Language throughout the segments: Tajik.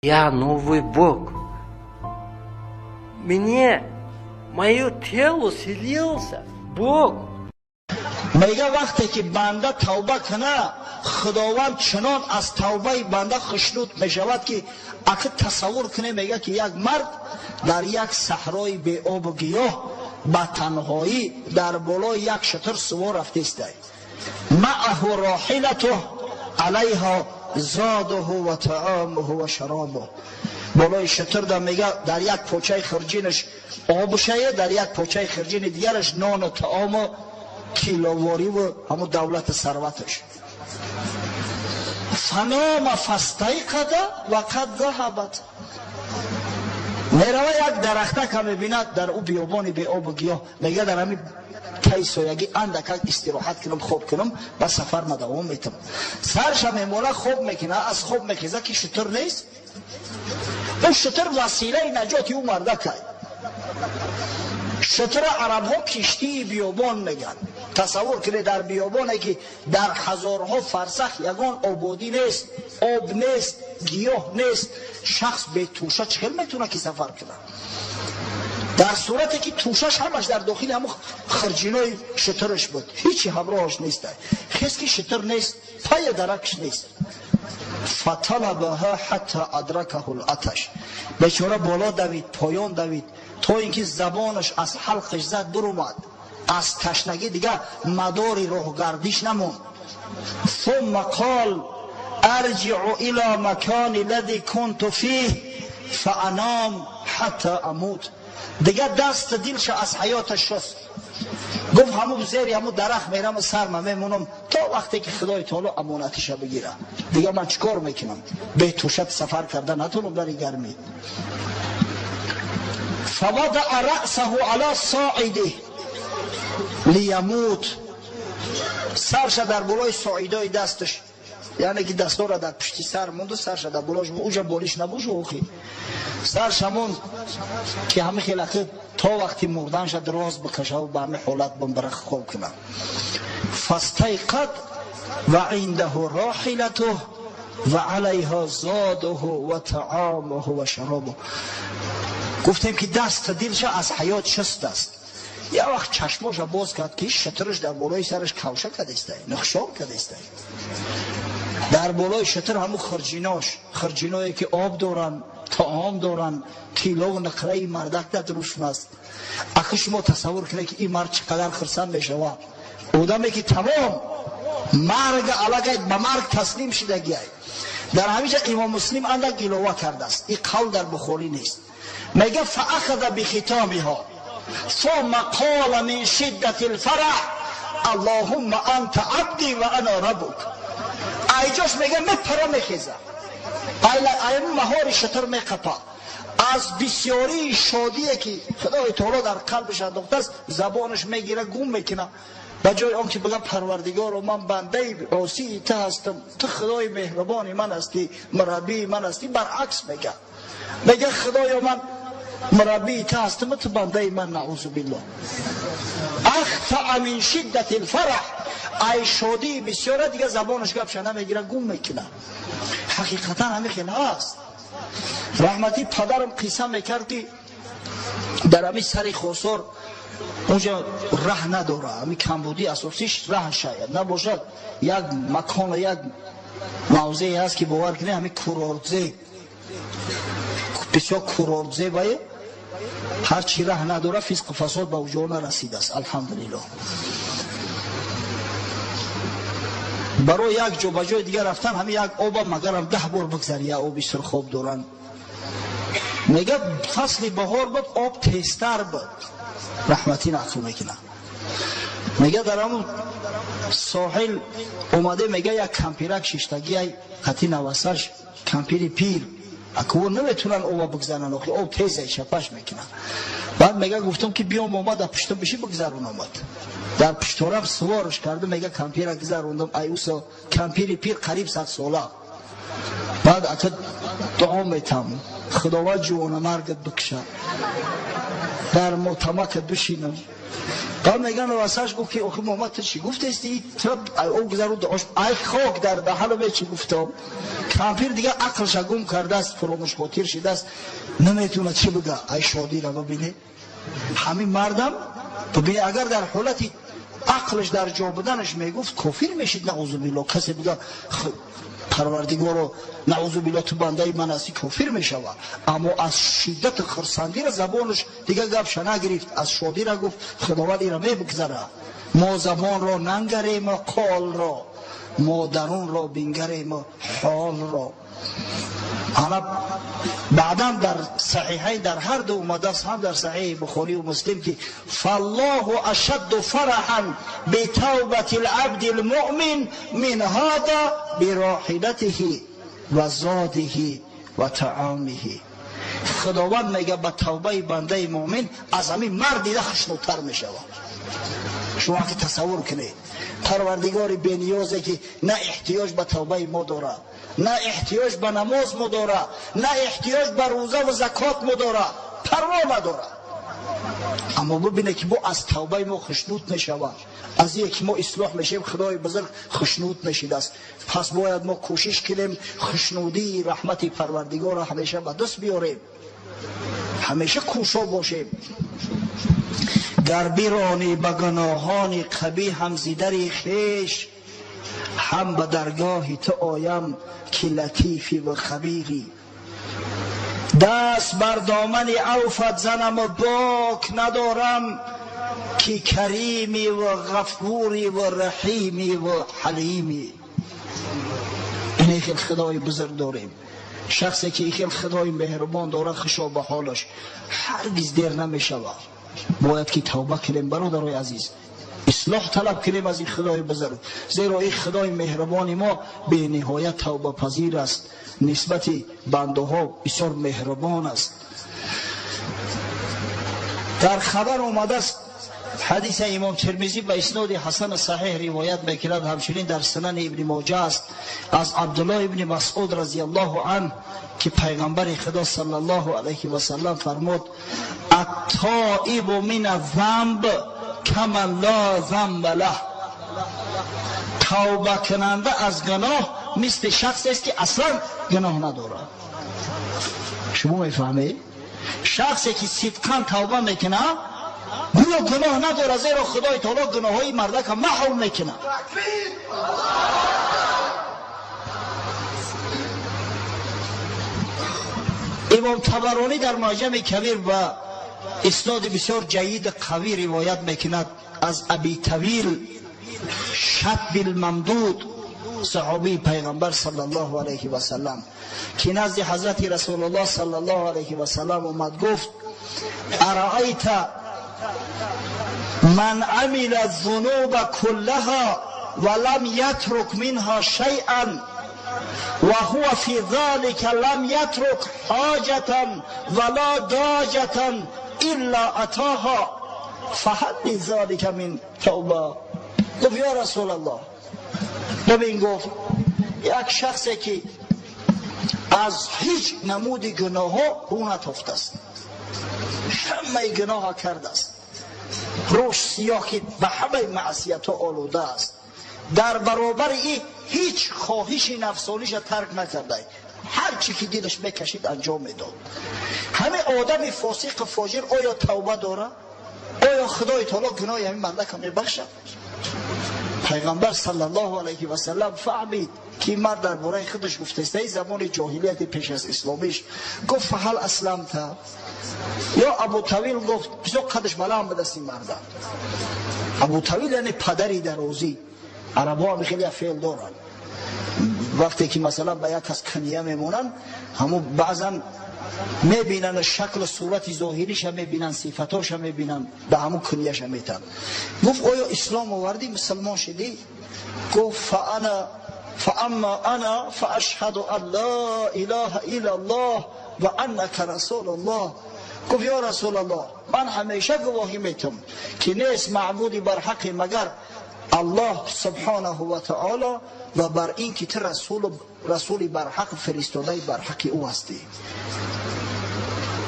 Я новый Бог. Мне, мое тело селился Бог. Мега вақте ки банда тавба куна, Худованд чунон аз тавбаи банда хушнуд мешавад, ки аки тасаввур куне, мега ки як мард дар як саҳрои беобу гиёҳ ба танҳоӣ дар болои як шутур сувор рафтестай. Маъаҳу роҳилатуҳ алайҳо зодуҳу ва таомуҳу ва шаробуҳ. Болои шутур да, мега, дар як почаи хирҷинаш обшае, дар як почаи хирҷини дигараш нону таому киловориву ҳамун давлати сарваташ. Фанома фастайқада ва қад заҳабат. Мерава, як дарахтака мебинад дар ӯ биёбони беобу гиёҳ. Мега, дар ҳамин тай соягӣ андакак истироҳат кунам, хоб кунам, ба сафар ма давом метам. Сарша мемона, хоб мекуна. Аз хоб мехеза, ки шутур нест. Ӯ шутур василаи наҷоти ӯ мардакай. Шутура арабҳо киштии биёбон мегӯянд. Тасаввур кунед, дар биёбоне ки дар ҳазорҳо фарсах ягон ободӣ нест, об нест, гиёҳ нест, шахс бетӯша чӣ хел метавонад ки сафар кунад, дар сурате ки тӯшаш ҳамаш дар дохили ҳамун хирҷинои шутураш буд, ҳичи ҳамроҳаш нест. Хес ки шутур нест, пая даракш нест. Фаталабаҳа ҳатта адракаҳу латаш. Бечора боло давид, поён давид, то ин ки забонаш аз ҳалқаш зад бурумад аз ташнагӣ. Дига мадори роҳгардиш намонд. Сумма қол: арҷиу ила макони лади кунту фих фаанам ҳатта амут. Дига даст дилша аз ҳаёташ шуст. Гуфт, ҳамун зери ҳамун дарахт мерам, сарма мемонам, то вақте ки Худои таоло амонатиша бигира. Дига ман чӣ кор мекунам? Бетӯша сафар карда натонам дар ин гармӣ. Фавадаъа раъсаҳу ала соидih лиямут. Сарша дар болои соидои дасташ, яъне ки дастора дар пушти сар монду, сарша дар болош, уҷа болиш набошу охи, сарша монд, ки ҳами хелаки то вақти мурданша дроз бикашаву ба ҳами ҳолат бимбара, хоб кунад. Фастайқад ва индаҳу роҳилатуҳ ва алайҳо зодуҳу ва таомуҳу ва шаробуҳ. Гуфтем ки даст дилша аз ҳаёт шуст аст. Як вақт чашмоша боз кард, ки шутураш дар болои сараш кавша кадестай, нухшор кадестай. Дар болои шутур ҳамун хирҷинош, хирҷиное ки об доранд, таом доранд, тиллову нақраи мардак дар рушн аст. Ахи, шумо тасаввур кунед, ки ин мард чӣ қадар хурсанд мешавад, одаме ки тамом марг аллакай ба марг таслим шидагиай. Дар ҳамиҷа Имом Муслим андак илова кардааст, ин қавл дар Бухорӣ нест. Мега: фаахаза бихитомиҳо ثم قال من شدة الفرح: اللهم انت عبدي وانا ربك. Айҷош, мега, мепара, мехеза, ай маҳори шутур меқапа. Аз бисёрии шодие ки Худои таоло дар қалбаш андохтааст, забонаш мегира, гум мекуна. Ба ҷои он ки бигам: «Парвардигоро, ман бандаи осии ту ҳастам, ту Худои меҳрубони ман ҳастӣ, мураббии ман ҳастӣ», баръакс мега, мега: «Худоё, ман мураббии ту ҳастам, ту бандаи ман». Наузу биллоҳ. Ахтаа мин шиддати лфараҳ. Ай шодии бисёра дига забонаш гапша намегира, гум мекуна. Ҳақиқатан ҳамин хел ҳаст. Раҳматӣ падарам қисса мекард, ки дар ҳамин сари Хосор, унҷа раҳ надора, ҳамин камбудии асосиш раҳ шояд набошад. Як макон, як мавзее ҳаст, ки бовар кунед, ҳамин курортзе, бисёр курортзе бае, ҳарчи раҳ надора, фисқу фасод ба уҷо нарасидааст, алҳамдулиллоҳ. Барои як ҷо ба ҷои дигар рафтан, ҳамин як оба магарам 10 бор бигзари, як оби сурхоб доранд. Мега, фасли баҳор буд, об тезтар буд. Раҳматӣ нақл мекунад, мега, дар ҳамун соҳил омаде, мега, як кампирак шиштагиай қати навасаш, кампири пир. Акво наметунан оба бигзаранд, охи об тезай, шапаш мекунад. Баъд, мега, гуфтам, ки биём, омад, дар пуштам биши, бигзарун. Омад, дар пушторам суворш кардам. Мега, кампира гузарондам. Ай усо кампири пир, қариб 100 сола. Баъд ака дуо метам: «Худованд ҷувонамаргат бикша, дар мотамакат бишинам». Баъд, мега, навасаш гуфт, ки охи Муҳаммад, ту чӣ гуфтести? Об гузару дуош, ай хок дар даҳанаме, чӣ гуфтам? Кампир дига ақлша гум кардааст, фуромӯшхотир шидааст, наметавонад чӣ бига. Ай шодира бибинед, ҳамин мардам бибинед, агар дар ҳолати ақлаш дар ҷо буданаш мегуфт, кофир мешид, наъузу билло. Касе бига Парвардигоро, наъузу билло, ту бандаи ман ҳастӣ, кофир мешавад. Аммо аз шиддати хурсандира забонаш дига гапша нагирифт, аз шодира гуфт Худованд ира мебигзара. Мо забонро нангарем, қолро, мо дарунро бингарем, ҳолро. Ана баъдан дар саҳиҳай дар ҳар ду омадааст, ҳам дар саҳиҳи Бухорию Муслим, ки фаллоҳу ашадду фараҳан битавбати лабди лмуъмин мин ҳада бироҳилатиҳи ва зодиҳи ва таомиҳи. Худованд мега ба тавбаи бандаи муъмин аз ҳамин мард дида хушнудтар мешавад. Шумо ки тасаввур кунед, Парвардигори бениёзе ки на эҳтиёҷ ба тавбаи мо дорад, на эҳтиёҷ ба намоз мо дорад, на эҳтиёҷ ба рӯза ва закот мо дорад, парво надорад, аммо бибинед ки мо аз тавбаи мо хушнуд мешавад, аз ие ки мо ислоҳ мешавем, Худои бузург хушнуд мешидааст. Пас бояд мо кӯшиш кунем хушнудии раҳмати Парвардигорро ҳамеша ба даст биёрем, ҳамеша кӯшо бошем. Гар биронӣ ба гуноҳони қабиҳам зидари хеш, ҳам ба даргоҳи ту оям ки латифӣ ва хабирӣ. Даст бар домани авфат занаму бок надорам, ки каримӣ ва ғафурӣ ва раҳимӣ ва ҳалимӣ. Ине хел Худои бузург дорем. Шахсе ки хел Худои меҳрубон дорад, хушо ба ҳолаш, ҳаргиз дер намешавад. Бояд ки тавба кунем, бародарои азиз, ислоҳ талаб кунем аз ин Худои бузург, зеро ин Худои меҳрубони мо бениҳоят тавбапазир аст, нисбати бандаҳо бисёр меҳрубон аст. Дар хабар омадааст, ҳадиса имом Термизӣ ба исноди ҳасан саҳеҳ ривоят мекунад, ҳамчунин дар Сунани Ибни Моҷа аст, аз Абдуллоҳ ибни Масъуд разияллоҳу анҳ, ки пайғамбари Худо саллаллоҳу алайҳи васаллам фармуд: аттоибу мин аззамб каман ло замба лаҳ. Тавба кунанда аз гуноҳ мисли шахсест ки аслан гуноҳ надорад. Шумо мефаҳмед? Шахсе ки сидқан тавба мекунад, гӯё гуноҳ надорад, зеро Худои таоло гуноҳҳои мардака маҳв мекунад. Имом Табаронӣ дар Муъҷами Кабир ба исноди бисёр ҷайид қавӣ ривоят мекунад аз Аби Тавил Шатби Мамдуд, саҳобии пайғамбар саллаллоҳу алайҳи васаллам, ки назди ҳазрати Расулуллоҳ саллаллоҳу алайҳи васаллам омад, гуфт: араайта ман амила зунуба куллаҳа ва лам ятрук минҳа шайъан ва ҳува фи залика лам ятрук ҳоҷатан ва ла доҷатан илла атоҳа фаҳал лизалика мин тавба. Гуфт: ё Расулаллоҳ, бибин, гуфт, як шахсе ки аз ҳеҷ намуди гуноҳҳо рӯ натофтааст, ҳамаи гуноҳа кардааст, рӯш сиёҳ ки ба ҳамаи маъсиятҳо олуда аст, дар баробари ин ҳеҷ хоҳиши нафсониша тарк накарда, ҳар чӣ ки дилаш мекашид анҷом медод. Ҳамин одами фосиқу фоҷир оё тавба дорад? Оё Худои таоло гуноҳи ҳамин мардака мебахшад? Пайғамбар саллаллоҳу алайҳи васаллам фаҳмид ки мард дар бораи худаш гуфтааст, эй замони ҷоҳилияти пеш аз исломиш. Гуфт: фаҳал асламта ё Абу Тавил? Гуфт, бисёр қадаш баланд будааст ин марда, Абу Тавил, яъне падари дарозӣ. Арабҳо ҳам хеле феъл доранд, вақте ки масалан ба як кас кания мемонанд, ҳамун баъзан мебинанд шаклу сурати зоҳириша мебинанд, сифатоша мебинанд, ба ҳамун кунияша метанд. Гуфт: оё ислом овардӣ, мусулмон шудӣ? Гуфт: фаамма ана фаашҳаду ан ла илаҳа иллаллоҳ ва аннака расулуллоҳ. Гуфт: ё Расулаллоҳ, ман ҳамеша гувоҳӣ метам ки нест маъбуди барҳақе магар Аллоҳ субҳонаҳу ва таоло ва бар ин ки ту расули барҳақ, фиристодаи барҳақи ӯ ҳастӣ.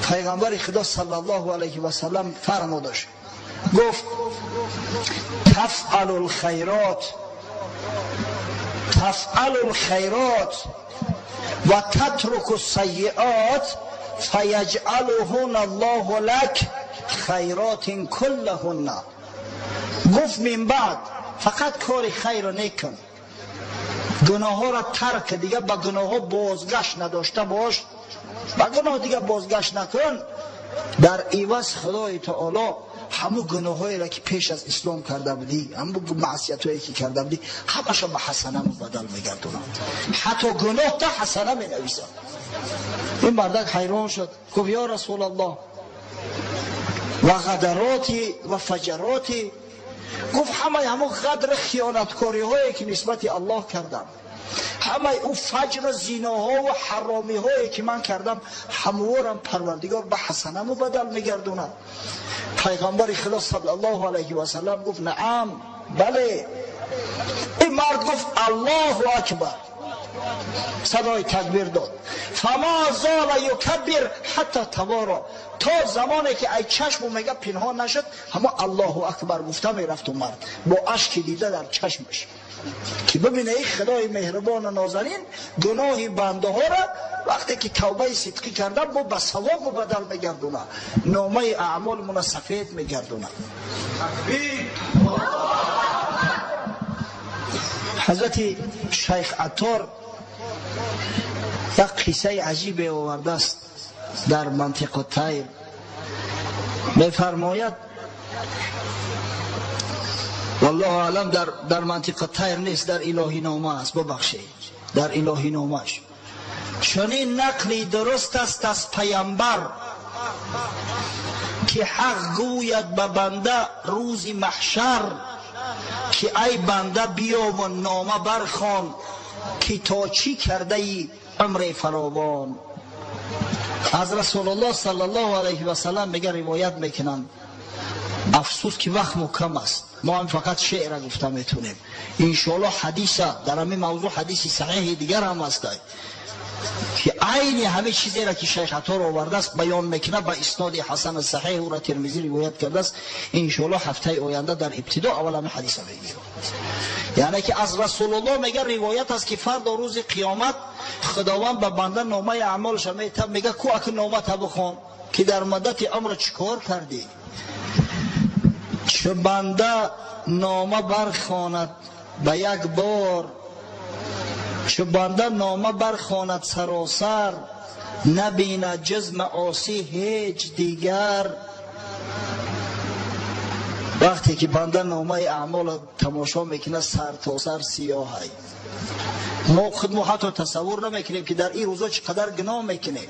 Пайғамбари Худо саллаллоҳу алайҳи васаллам фармудаш, гуфт: тафъалу лхайрот, тафъалу лхайрот وتترك السيئات فيجعلهن الله لك خیرات كلهن. گفت من بعد فقط کار خیر نکن، گناه ها را ترک، دیگه به گناه ها بازگشت نداشته باش، به گناه دیگه بازگشت نکن. در عوض خدای تعالی همون گناهایی را که پیش از اسلام کرده بودی، همون معصیتایی که کرده بودی، همش به حسنه مبدل میگردونند. حتی گناه تا حسنه می نویسند. این مردک حیران شد، گفت یا رسول الله و غدراتی و فجراتی. گفت همه همون غدر خیانتکاری هایی که نسبت الله کردم، همه او فجر زیناها و حرامی هایی که من کردم، هموارم پروردگار به حسنه مبدل میگردونم. پیغمبر خدا صلی الله علیه و سلم گفت نعم، بله. این مرد گفت الله اکبر، صدای تکبیر داد. فما زال یکبر حتی توارا، تا زمانی که ای چشم میگه پنهان نشد، همه الله اکبر گفته میرفت و مرد با اشک دیده در چشمش که ببینه ای خدای مهربان و نازنین گناه بنده ها را وقتی که توبه صدقی کرده با به ثواب مبدل میگردونه، نامه اعمال من سفید میگردونه. حضرت شیخ عطار یک قصه عجیب آورده است در منطق الطیر. میفرماید والله اعلم در منطق الطیر نیست، در الهی نامه است، ببخشید، در الهی نامه‌اش چنین نقلی درست است از پیامبر که حق گوید به بنده روز محشر که ای بنده بیا و نامه برخوان که تا چی کرده ای عمر فراوان. از رسول الله صلی الله علیه و سلم میگه روایت میکنن، افسوس که وقت کم است، ما هم فقط شعر گفته میتونیم. انشاءالله حدیث در همین موضوع حدیث صحیح دیگر هم هست که عین همه چیزی را که شیخ عطار آورده است بیان میکنه با اسناد حسن صحیح، او را ترمذی روایت کرده است. انشاءالله هفته آینده در ابتدا اول همه حدیث میگیریم. یعنی که از رسول الله میگه روایت است که فردا روز قیامت خداوند به بنده نامه اعمالش میته، میگه کو اک نامه تا بخوان که در مدت عمر چیکار کردی. چه بنده نامه برخواند به یک بار، چه بنده نامه برخواند سراسر، نبیند جز معاصی هیچ دیگر. وقتی که بنده نامه اعمال تماشا میکنه سر تا سر سیاهه. ما خود حتی تصور نمیکنیم که در این روزا چقدر گناه میکنیم.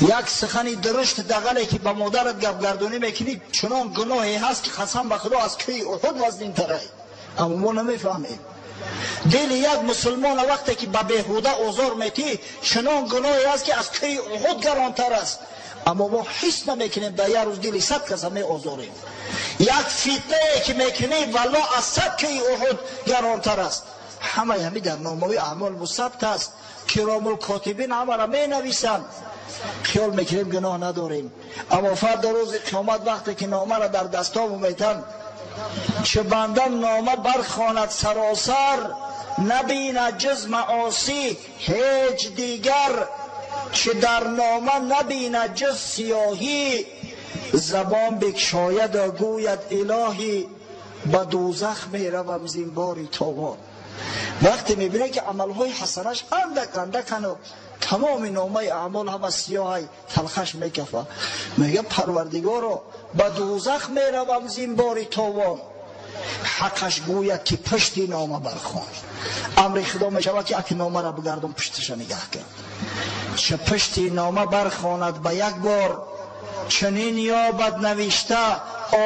یک سخنی درشت دغلی که با مادرت گپ گردونی میکنی چنان گناهی هست که قسم به خدا از کوه احد وزنین تره، اما ما نمیفهمیم. دل یک مسلمان وقتی که به بیهوده آزار میتی چنان گناهی هست که از کوه احد گرانتر است، اما ما حس نمیکنیم. در یک روز دل 100 کس می آزاریم. یک فتنه که میکنی والله از 100 کوه احد گرانتر است. همه همی در نامه اعمال مثبت است، کرام الکاتبین همه را می نویسند. خیال میکنیم گناه نداریم، اما فردا روز قیامت وقتی که نامه را در دستام میتن، چه بنده نامه برخواند سراسر، نبیند جز معاصی هیچ دیگر. چه در نامه نبیند جز سیاهی، زبان بکشاید و گوید الهی، به دوزخ میروم زین باری تاوان. وقتی میبینه که عملهای حسنش اندک اندکن و تمام نامه اعمال هم سیاه تلخش میکفه، میگه پروردگارا به دوزخ میروم زین باری تاوان. حقش گوید که پشتی نامه برخوان. امر خدا میشود که اک نامه را بگردم پشتش نگه کرد. چه پشتی نامه برخواند به یک بار، چنین یابد نوشته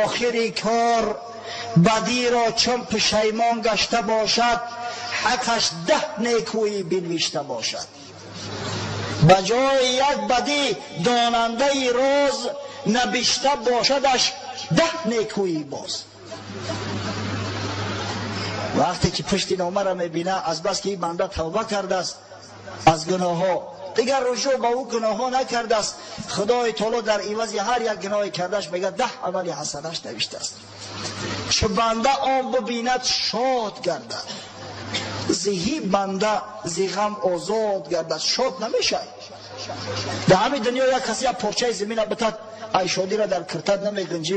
آخری کار. بدی را چون پشیمان گشته باشد، حقش 10 نیکویی بنوشته باشد. به جای یک بدی داننده راز، نبشته باشدش 10 نیکویی باز. وقتی که پشت نامه را میبینه، از بس که این بنده توبه کرده است از گناه ها، دیگر رجوع به او گناه ها نکرده است، خدای تعالی در عوض هر یک گناه کردش میگه 10 عمل حسنش نوشته است. چه بنده آن ببیند شاد گردد، Зиҳи банда зи ғам озод гардад, шод намешавад. Дар ҳамин дунё як касе як порчаи замина битад, ай шодиро дар киртат намегунҷӣ.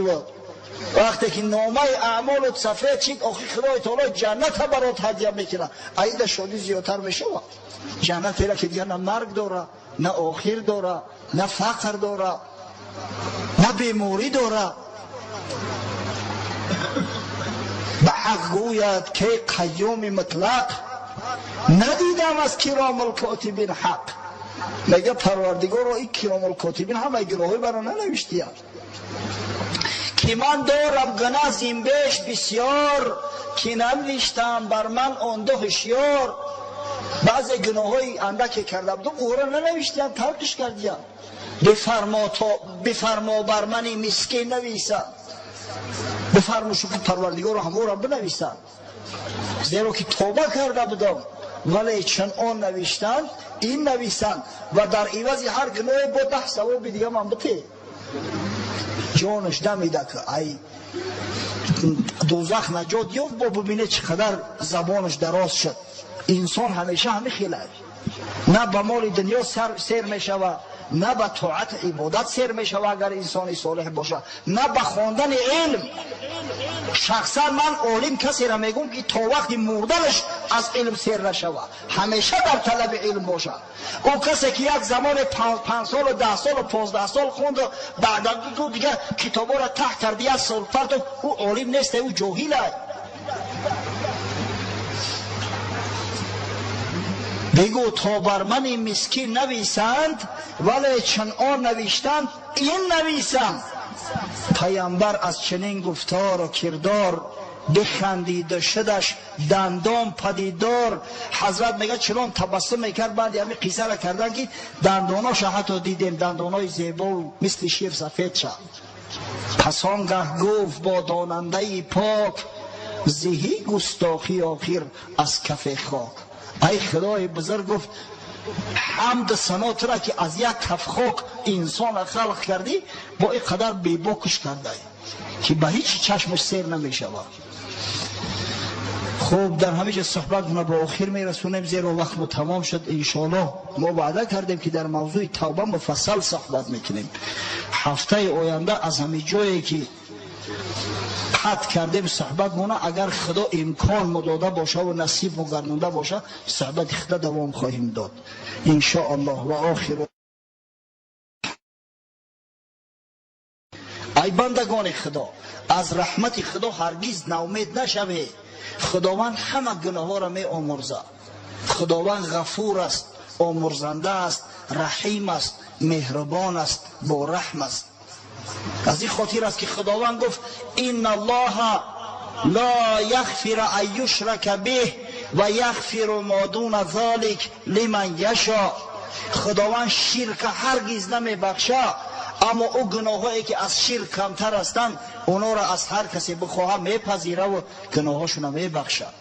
Вақте ки номаи аъмолут сафед шид, охир Худои таоло ҷанната барот ҳадя мекунад. Аида шодӣ зиёдтар мешавад. Ҷаннатера ки дигар на марг дора, на охир дора, на фақр дора, на беморӣ дора. Ба ҳақ гӯяд ки қайюми мутлақ, надидам аз киромулкотибин ҳақ. Мега Парвардигоро, ин киромулкотибин ҳамаи гуноҳҳои маро нанавиштиянд. Ки ман дорам гунаҳ зинбеш бисёр, ки нанавиштам бар ман он ду ҳушёр. Баъзе гуноҳҳои андаке карда будум, ӯро нанавиштиянд, таркиш кардиянд. Бифармо бар мани мискин нависанд. Бифармушу ки Парвардигоро ҳаморо бинависанд, зеро ки тоба карда будам, вале чун он навиштанд, ин нависанд ва дар ивази ҳар гуноҳе бо 10 савоби дига ман бите. Ҷонаш дамида ки ай дӯзах наҷот ёфт, бо бибине чӣ қадар забонаш дароз шуд. Инсон ҳамеша ҳами хелад, на ба моли дунё сер мешавад, на ба тоат ибодат сер мешавад агар инсони солеҳ бошад, на ба хондани илм. Шахсан ман олим касеро мегӯм ки то вақти мурданаш аз илм сер нашавад, ҳамеша дар талаби илм бошад. Ӯ касе ки як замоне 5 солу 10 солу 15 сол хонду баъдан дигар китобҳоро таҳ кард, як сол партов, ӯ олим нест, ӯ ҷоҳил аст. Бигӯ то бар мани мискин нависанд, вале чун он навиштанд, ин нависанд. Пайғамбар аз чунин гуфтору кирдор бихандиду шудаш дандон падидор. Ҳазрат мегӯяд чунон табассум мекард баъди ҳамин қиссаро кардан ки дандоноша ҳатто дидем, дандонои зебову мисли шир сафед шад. Пас он гаҳ гуфт бо донандаи пок, зиҳи густохӣ охир аз кафе хок. Ай Худои бузург гуфт, ҳамду сано тура ки аз як каф хок инсонро халқ кардӣ, бо ин қадар бебокуш кардай ки ба ҳеҷ чашмаш сер намешавад. Хуб, дар ҳамин ҷо суҳбатмонро ба охир мерасонем, зеро вақтмо тамом шуд. Иншоаллоҳ мо ваъда кардем ки дар мавзӯи тавба муфассал суҳбат мекунем. Ҳафтаи оянда аз ҳамин ҷое ки қатъ кардем суҳбатмона, агар Худо имкон мо дода боша ва насиб мо гардонда боша, суҳбати худо давом хоҳем дод иншоаллоҳ. Ва охиру ай бандагони Худо, аз раҳмати Худо ҳаргиз ноумед нашавед. Худованд ҳама гуноҳҳоро меомӯрзад. Худованд ғафур аст, омӯрзанда аст, раҳим аст, меҳрубон аст, бораҳм аст. Аз ин хотир аст ки Худованд гуфт: инна аллоҳа ла яғфира ан юшрака биҳ ва яғфиру мо дуна золик лиман яшо. Худованд ширка ҳаргиз намебахшад, аммо ӯ гуноҳҳое ки аз ширк камтар ҳастанд, онҳоро аз ҳар касе бихоҳад мепазираву гуноҳҳошонро мебахшад.